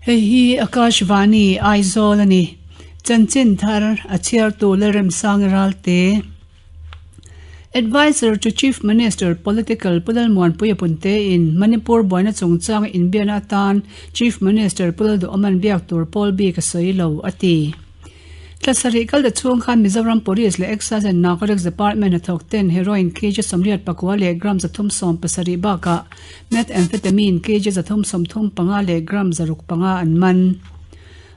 Hei hi Akashvani, Aizawl a ni. Chanchin thar a chhiartu Lalremsangi Ralte. Adviser to Chief Minister, Political, Pu Lalmuanpuia Punte in Manipur buaina chungchanga inbiakna atan Chief Minister Pu Lalduhawman biak tur pawl bik a sawi lo, a ti. Thla sarih kal ta chhung khan Mizoram Police leh Excise and Narcotics Department hnathawk ten heroin kg 84 leh gram 370 bakah methamphetamine kg 335 leh gram 605 an man.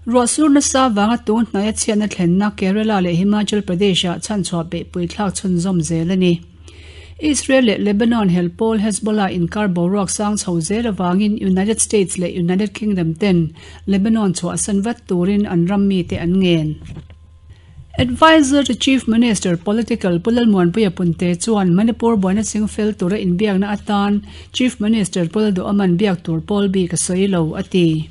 Ruahsur nasa vanga tun hnaia chhiatna thlenna Kerala leh Himachal Pradesh-ah chhanchhuah beihpui thlak chhunzawm zel a ni. Israel leh Lebanon hel pawl Hezbollah inkar boruak sang chho zel avangin United States leh United Kingdom ten Lebanon chhuahsan vat turin an ram mite an ngen. Adviser to Chief Minister, Political, Pu Lalmuanpuia Punte chuan Manipur buaina chingfel tura inbiakna atan Chief Minister Pu Lalduhaman biak tur pawl bik a sawi lo, a ti.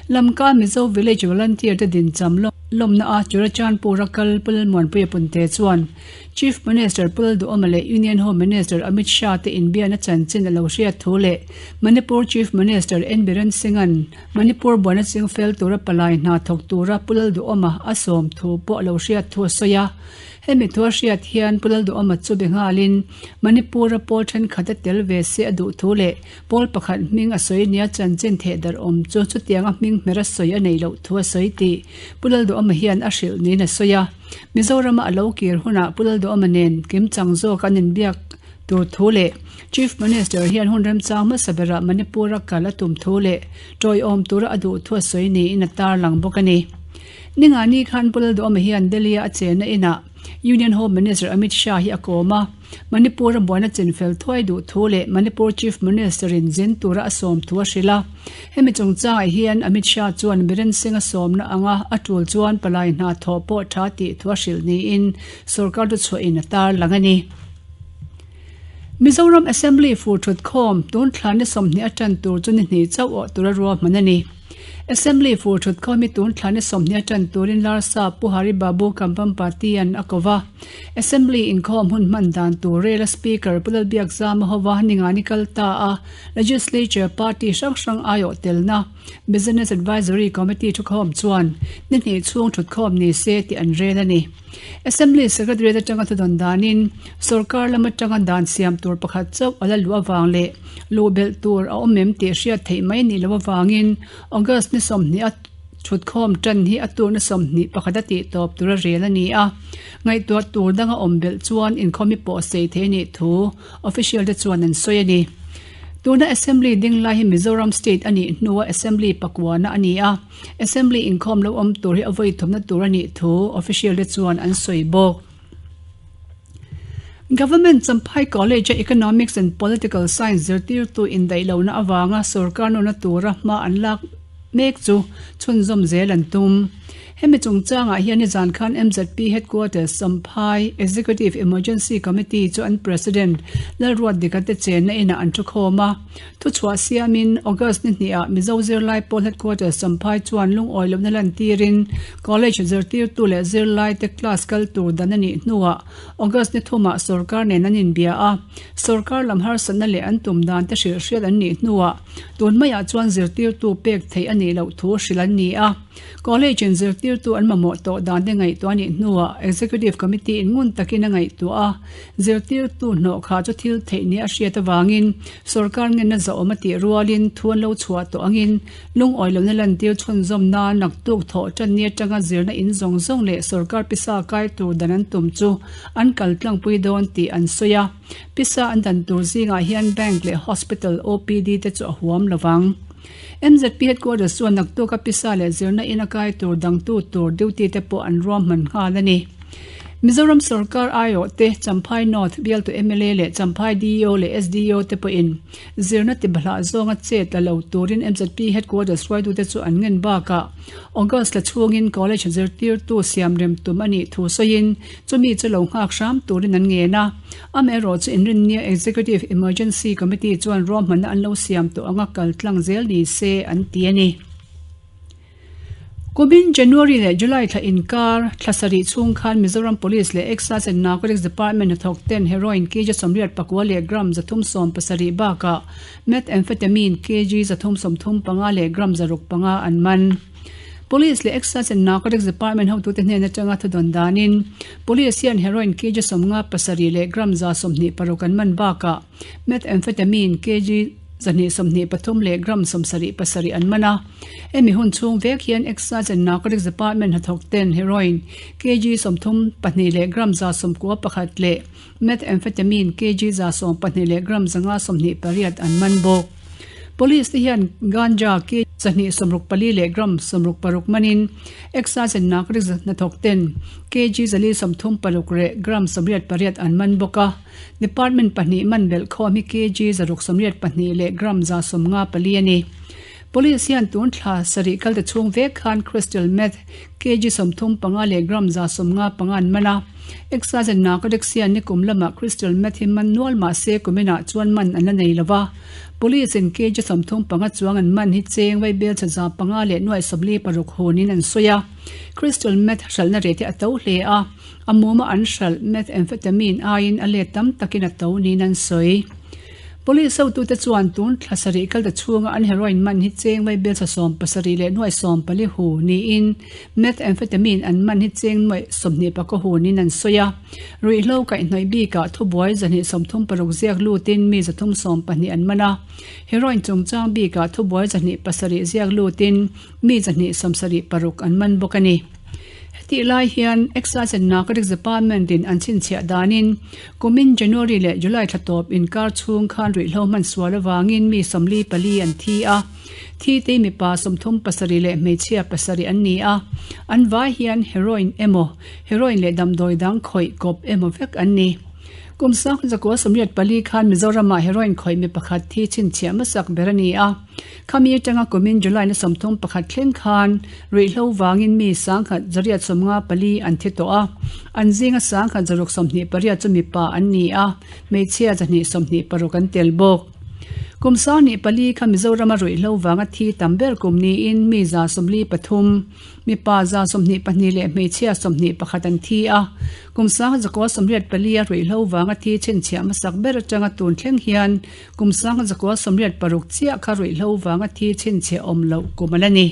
Lamka Mizo Village Volunteer te dincham lawmna a Churachandpur a kal Pu Lalmuanpuia Punte chuan Chief Minister Pu Lalduhoma leh Union Home Minister Amit Shah te inbiakna chanchin a lo hriat thu leh Manipur Chief Minister N Biren Singh-a'n Manipur buaina chingfel tura palai hna thawk tura Pu Lalduhoma a sawm thu pawh a lo hriat thu a sawi a. Hemi thu a hriat hian Pu Lalduhoma chu be nghalin Manipur-a pawl thenkhat a tel ve se a duh thu leh Pawl pakhat hming a sawi nia chanchin theh darh awm chu chutianga hming hmer a sawi a neih loh thu a sawi tih Pu Lalduhawma hian a hrilh niin a sawi a. Mizorama a lo kir hunah Pu Lalduhawma nen kimchang zawk an inbiak tur thu leh Chief Minister hian hun remchang hmasa berah Manipur-a kal a tum thu leh tawiawm tura a duh thu a sawi niin a tarlang bawk a ni. Ningani khan Pu Lalduhawma hian Delhi-a a chenna inah Union Home Minister Amit Shah hi a kawm a. Manipur-a buaina chinfel thuai duh thu leh Manipur Chief Minister-in zin tura a sawm thu a hrilh a. Hemi chungchangah hian Amit Shah chuan Biren Singh-a sawmna anga a tul chuan palai hna thawh pawh tha tih thu a hrilh niin sorkar thuchhuahin a tarlang a ni. Mizoram Assembly fur thutkhawm tun thla ni 20 a tan tur chu ni hnih chauh awh tura ruahman a ni. Assembly fur thutkhawm hi tun thla ni 20 a tan turin Larsa Pu Hari Babu Kampampatian a ko va. Assembly inkhawm hun hman dan tur rela Speaker Pu Lalbiakzama hova ningani kal ta a, Legislature party hrang hrang aiawh telna Business Advisory Committee thukhawm chuan ni hnih chhung thutkhawm ni se tih an rel a ni. Assembly Secretariat atanga thudawn danin sorkar lam atanga dan siam tur pakhat chauh a la luh avang leh luh belh tur a awm em tih hriat theih mai nih loh avangin August ni 20 a Thutkhawm tan hi a turna 21 a tih tawp tur a rel a ni a, ngaihtuah tur danga awm belh chuan inkhawmi pawh sei thei a nih thu official te chuan an sawi a ni. Tuna Assembly ding lai hi Mizoram State a nih hnua Assembly pakuana a ni a, Assembly inkhawm lo awm tur hi a vawi thawmna tur a nih thu official te chuan an sawi bawk. Government Champhai College-a Economics and Political Science zirtirtu indaih lohna avanga sorkar nuna tura hma an lak mek chu chhunzawm zel an tum. Hemi chungchangah hian nizan khan MZP Headquarters Champhai Executive Emergency Committee chu an President Lalruat Dika te chenna inah an thukhawm a. Thuchhuah siamin August ni hnihah Mizo Zirlai Pawl Headquarters Champhai chuan lungawi lohna lantirin College zirtirtu leh zirlaite class kal tur dan a nih hnuah August ni thumah sorkar nen an inbia a. Sorkar lam harsatna leh an tum dan te hrilh hriat an nih hnuah tun maiah chuan zirtirtu pek theih a nih loh thu hrilh an ni a. College in zirtirtu an mamawh tawh dan te ngaihtuah a nih hnuah Executive Committee in ngun takin a ngaihtuah a. Zirtirtu hnawh kha chu thil theih nia a hriat avangin sorkar ngenna zahawm a tih rualin thu an lo chhuah tawh angin Lungawi lohna lantir chhunzawm nan naktuk thawh tan ni atanga zirna in zawng zawng leh sorkar pisa kai tur dan an tum chu an kal tlangpui dawn tih an sawi a. Pisa an dan tur zingah hian bank leh hospital OPD te chu a huam lo vang. MZP headquarters chuan naktuka pisa leh zirna in a kai tur dangtu tur duty te pawh an ruahman nghal a ni. Mizoram sorkar aiawh te Champhai North bialtu mla leh Champhai DEO leh SDO te pawhin Zirna tibahlah zawnga chet la lo turin MZP headquarters hruaitute chu an ngen bakah August thla chhungin college zirtirtu siamrem tum a nih thu sawiin chumi chu lo nghak hram turin an ngen a. Amaherawhchu inrinnia Executive Emergency Committee chuan ruahmanna an lo siam tawh anga kal tlang zel ni se an ti a ni. Kumin January leh July thla inkar thla sarih chhung khan Mizoram Police leh Excise and Narcotics Department hnathawk ten heroin kg 84 leh gram 370 bakah methamphetamine kg 335 leh gram 605 an man. Police leh Excise and Narcotics Department hotute hnen atanga thudawn danin Police hian heroin kg 57 leh gram 126 an man bakah Methamphetamine kg 223 leh gram 77 an man a. Hemi hun chhung vek hian Excise and Narcotics Department hnathawk ten heroin kg 34 leh gram 91 leh methamphetamine kg 12 leh gram 528 an man bawk. Police te hian ganja kg 264 leh gram 66 manin Excise and Narcotics hnathawk ten kg 436 leh gram 88 an man bawk a. Department pahnih man belh khawm hi kg 182 leh gram 154 a ni. Police hian tun thla sarih kalte chhung vek khan crystal meth kg 35 leh gram 155 an man a. Excise and Narcotics hian nikum lamah crystal meth hi man nual mah se kuminah chuan man an la nei lo va. Police in kg 35 chuang an man hi cheng vaibel chhe 500 leh nuaih 46 hunin an sawi a. Crystal meth hralhna rate hi a to hle a. A muma an hralh methamphetamine aiin a let tam takin a to niin an sawi. Police hotute chuan tun thla sarih kalta chhunga an heroin man hi cheng vaibel sa 70 leh nuaih 14 hu niin methamphetamine an man hi cheng nuaih 21 hu niin an sawi a. Ruihhlo kaihhnawih bikah thubuai 236 ziak lutin mi 312 an man a. Heroin chungchang bikah thubuai 207 ziak lutin mi 276 an man bawk a ni. Hetih lai hian Excise and Narcotics Department in an chhinchhiah danin kumin January leh July thla tawp inkar chhung khan ruihhlo hman sual avangin mi 44 an thi a, thi te mipa 37 leh hmeichhia pasarih an ni a, an vai hian heroin emaw, heroin leh damdawi dang khawih kawp emaw vek an ni. Kum 1984 khan Mizoramah heroin khawih mi pakhat thi chhinchhiah hmasak ber a ni a. Khami atanga kumin July na 31 thleng khan ruihhlo vangin mi 1,154 an thi tawh a. An zinga 1,128 chu mipa an ni a, hmeichhia 226 an tel bawk. Kum 24 kha Mizorama ruihhlo vanga thi tam ber kum niin mi 43, Mipa 22 leh hmeichhia 21 an thi a. Kum 1984 a ruihhlo vanga thi chhinchhiah hmasak ber atanga tun thleng hian Kum 1986 chiah kha ruihhlo vanga thi chhinchhiah awm loh kum a la ni.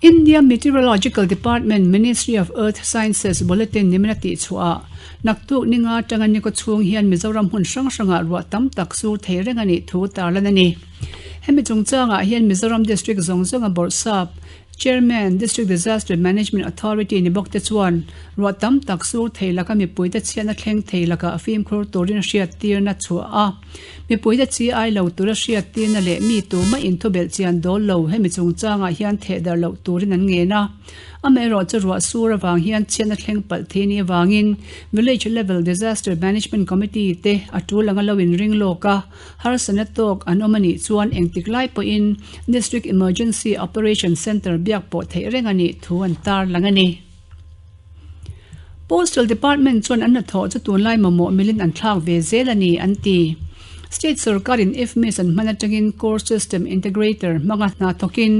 India Meteorological Department Ministry of Earth Sciences Bulletin nimin a tihchhuah ah naktuk ninga atanga nikaw chhung hian Mizoram hmun hrang hrangah ruah tam tak sur thei reng a nih thu tarlan a ni. Hemi chungchangah hian Mizoram District zawng zawnga bawrhsap Chairman, District Disaster Management Authority ni bawk te chuan ruah tam tak sur thei laka mipuite chhiatna thleng thei lakah fimkhur turin hriattirna chhuah a. Mipuite chi ai lo tura hriattirna leh mi tumah inthubelh chian dawl lo hemi chungchangah hian thehdarh loh turin an ngen a. Amaherawhchu ruah sur avang hian chhiatna thleng palh thei ni avangin Village Level Disaster Management Committee te a tul anga lo inring lawk a. Harsatna tawk an awm a nih chuan engtik lai pawhin District Emergency Operation Centre biak pawh theih reng a nih thu an tarlang a ni. Postal Department chuan an hnathawh chu tunlai mamawh milin an thlak ve zel a ni an ti. State sorkarin IFMIS an hman atangin Core System Integrator hmanga hna thawkin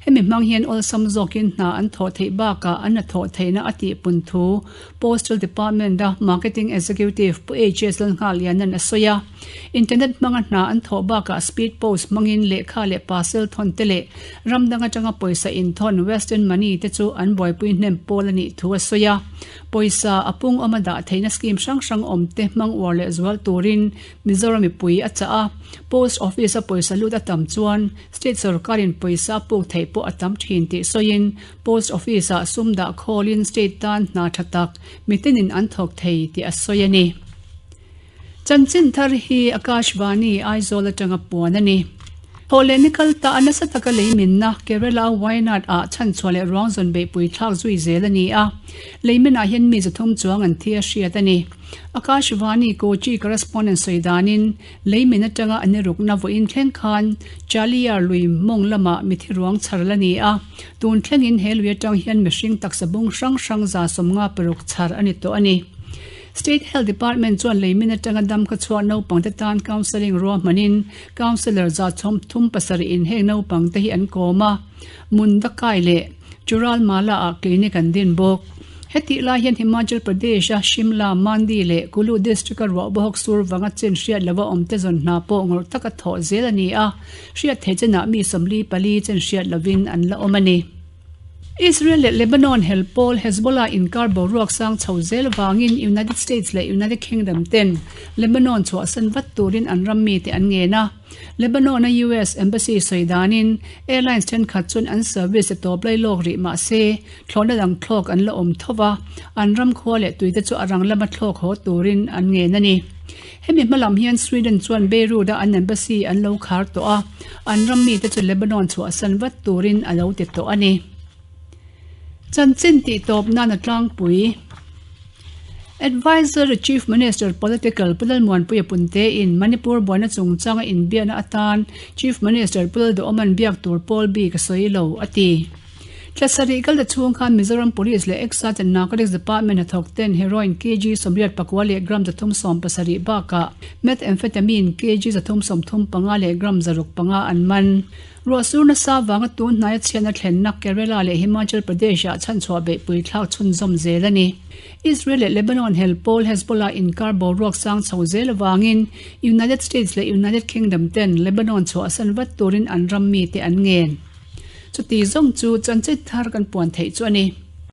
hemi hmang hian awlsam zawkin hna an thawh theih bakah an hnathawh theihna a tihpun thu Postal Department-a Marketing Executive Pu HS Lalnghalianan a sawi a. Internet hmanga hna an thawh bakah speed post hmangin lehkha leh parcel thawn te leh ram dang atanga pawisa inthawn western money te chu an buaipui hnem pawl a nih thu a sawi a. Pawisa a pung awma dah theihna scheme hrang hrang awm te hmang uar leh zual turin Mizoram mipui a chah a. Post office a pawisa lut a tam chuan state sorkarin pawisa a puk theih pawh a tam thin tih sawiin post office ah sum dah khawlin state tan hna tha tak mitinin an thawk thei tih a sawi a ni. Chanchin thar hi Akashvani, Aizawl atanga puan a ni. Thawhleh ni kal ta a nasa taka lei minna Kerala Wayanad ah chhanchhuah leh ruang zawn beihpui thlak zui zel a ni a. Lei minah hian mi zathum chuang an thi a hriat a ni. Akashvani Kochi correspondent sawi danin lei min atanga an irukna vawiin thleng khan Chaliyar lui mawng lamah mithi ruang chhar la ni a. Tun thlengin he lui atang hian mihring taksa bung hrang hrang 75 chhar a ni tawh a ni. State Health Department chuan leimin atanga dam kha chhuah naupangte tan counselling ruahmanin counsellor 37 in heng naupangte hi an kawm a, Mundakai leh Churalmala ah clinic an din bawk. Hetih lai hian Himachal Pradesh a Shimla, Mandi leh Kulu district a ruah bawk sur vanga chen hriat lova awmte zawn hna pawh ngawrh taka thawh zel a ni a, hriat theih chenah mi 44 chen hriat lovin an la awm a ni. Israel leh Lebanon hel pawl Hezbollah inkar boruak sang chho zel vangin United States leh United Kingdom ten Lebanon chhuahsan vat turin an ram mite an ngen a. Lebanon-a US Embassy sawi danin airlines thenkhat chuan an service a tawp lai lawk rih mah se thlawhna dang thlawk an la awm tho va, an ram khua leh tuite chu a rang lama thlawk haw turin an ngen a ni. Hemi hma lam hian Sweden chuan Beirut-a an embassy an lo khar tawh a, an ram mite chu Lebanon chhuahsan vat turin a lo ti tawh a ni. Chanchin tih tawp nan a tlangpui. Adviser Chief Minister Political Pu Lalmuanpuia Punte-in Manipur buaina chungchanga inbiakna atan Chief Minister Pu Lalduhawma'n biak tur pawl bik a sawi lo, a ti. Thla sarih kal ta chhung khan Mizoram Police leh Excise and Narcotics Department hnathawk ten Heroin kg 84 leh gram 370 bakah Methamphetamine kg 335 leh gram 605 an man. Ruahsur nasa vanga tun hnaia chhiatna thlenna Kerala leh Himachal Pradesh-ah chhanchhuah beihpui thlak chhunzawm zel a ni. Israel leh Lebanon hel pawl Hezbollah inkar boruak sang chho zel avangin United States leh United Kingdom ten Lebanon chhuahsan vat turin an ram mite an ngen. Chuti zawng chu chanchin thar kan puan theih chu a ni.